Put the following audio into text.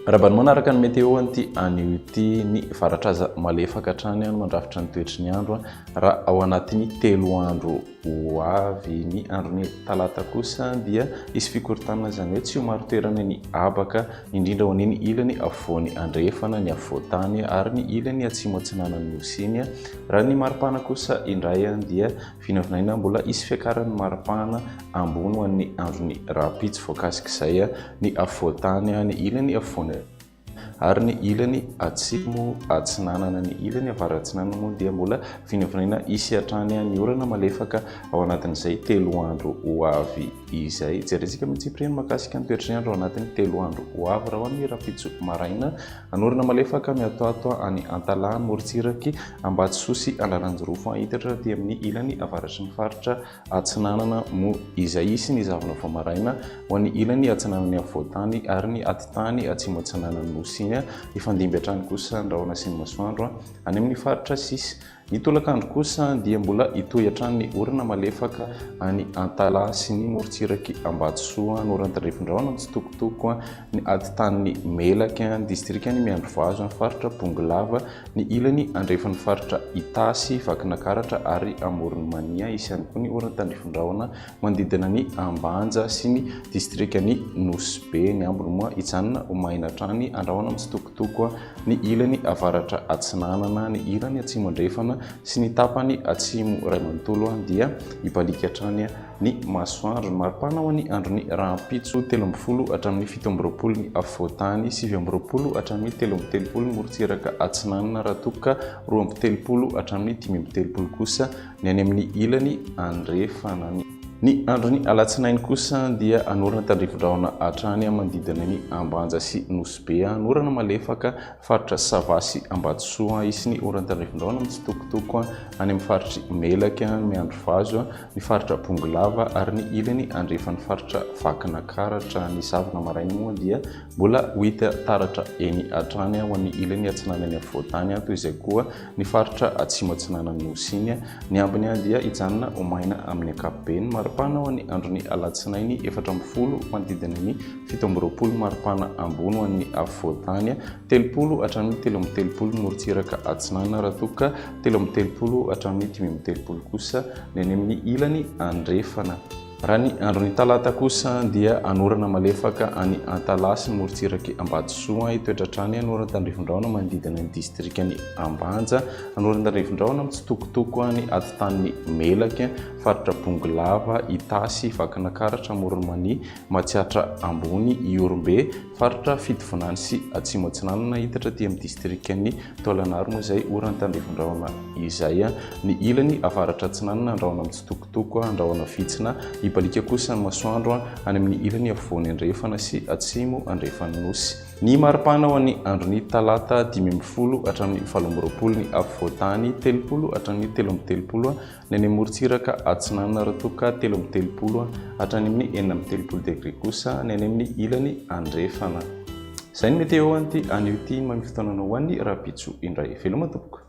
Miarahaba ny manaraka ny météo an'ity anio ity. Ny varatra aza malefaka hatrany no mandrafitra ny toetry ny andro raha ao anatin'ny 3 andro ho avy. Ny andron'ny talata kosa dia hisy fikorontanana, izany hoe tsy ho maro toerana ny habaka, indrindra ho an'iny ilany afovoany andrefana, ny afovoantany ary ny ilany atsimo atsinanan'ny nosy iny. Raha ny maripana kosa indray dia Vinavinaina mbola hisy fiakaran'ny maripana ambony ho an'ny andron'ny rahampitso voakasik'izay ny afovoan-tany, ny ilany afovoany ary ny ilany atsimo atsinanana. Ny ilany avara-atsinanana moa dia mbola vinavinaina hisy hatrany ny orana malefaka ao anatin'izay 3 andro ho avy izay. Jerentsika amin'ny antsipiriany mahakasika ny toetry ny andro ao anatin'ny 3 andro ho avy raha ho an'ny rahampitso maraina. Anorana malefaka miatoato any Antalaha, morontsiraky Ambatosoa sy Analanjirofo hitatra aty amin'ny ilany avaratry ny faritra Atsinanana moa izay hisy ny zavona vao maraina ho an'ny ilany atsinanan'ny afovoan-tany ary ny atitany atsimo atsinanan'ny Nosy iny. Hifandimby hatrany kosa ny rahona sy ny masoandro any amin'ny faritra sisa. Ny tolakandro kosa dia mbola hitohy hatrany ny orana malefaka any Antalaha sy ny morontsirak'i Ambatosoa, ny oran-tandrifindrahona mitsitokotoko, ny atitanin'i Melaky, ny distrikan'i Miandrivazo, ny faritra Bongolava, ny ilany andrefan'ny faritra Itasy, Vakinakaratra ary Amoron'i Mania. Hisy ihany koa ny oran-tandrifindrahona manodidina ny Ambanja sy ny distrikan'i Nosy Be. Ny ambiny moa hijanona ho maina hatrany, andrahona mitsitokotoko ny ilany avaratra atsinanana, ny ilany atsimo andrefana sy ny tapany atsimo iray manontolo dia hibaliaka hatrany ny masoandro. Ny maripana ho an'ny andron'ny rahampitso, 13 hatramin'ny 27 ny afovoan-tany, 29 hatramin'ny 33 ny morontsiraka atsinanana raha toa ka 32 hatramin'ny 35 kosa ny any amin'ny ilany andrefana. Ny andron'ny alatsinainy kosa dia hanorana tandrifindrahona hatrany manodidina ny Ambanja sy Nosy Be. Hanorana malefaka faritra Sava sy Ambatosoa. Hisy ny oran-tandrifindrahona mitsitokotoko any amin'ny faritr'i Melaky, Miandrivazo, ny faritra Bongolava ary ny ilany andrefan'ny faritra Vakinakaratra. Ny zavona maraina moa dia mbola ho hita taratra eny hatrany ho an'ny ilany atsinanan'ny afovoan-tany, toy izay koa ny faritra atsimo atsinanan'ny Nosy iny. Ny ambiny dia hijanona ho maina amin'ny ankapobeny. Maripana ho an'ny andron'ny alatsinainy 14 manodidina ny 27 maripana ambony ho an'ny afovoan-tany, 30 hatramin'ny 33 ny morontsiraka atsinanana raha toa ka 33 hatramin'ny 35 kosa ny any amin'ny ilany andrefana. Raha ny andron'ny talata kosa dia hanorana malefaka any Antalaha sy ny morontsirak'i Ambatosoa, hitoetra hatrany hanoran-tandrifindrahona manodidina ny distrikan'i Ambanja, hanoran-tandrifindrahona mitsitokotoko ny atitanin'i Melaky, faritra Bongolava, Itasy, Vakinakaratra, Amoron'i Mania, Matsiatra Ambony, Ihorombe, faritra Fitovinany sy Atsimo Atsinanana, hitatra aty amin'ny distrikan'i Taolagnaro moa izay oran-tandrifindrahona izay. Ny ilany avaratra atsinanana andrahona mitsitokotoko, andrahona vitsina, hibaliaka kosa ny masoandro any amin'ny ilany afovoany andrefana sy atsimo andrefan'ny Nosy. Ny maripana ho an'ny andron'ny talata 15 hatramin'ny 28 ny afovoan-tany, 30 hatramin'ny 33 ny any amorontsiraka atsinanana raha toa ka 33 hatrany amin'ny 36 degre kosa ny any amin'ny ilany andrefana. Izay ny météo an'ity anio ity, mamehy fotoananao ho an'ny rahampitso indray. Veloma tompoko.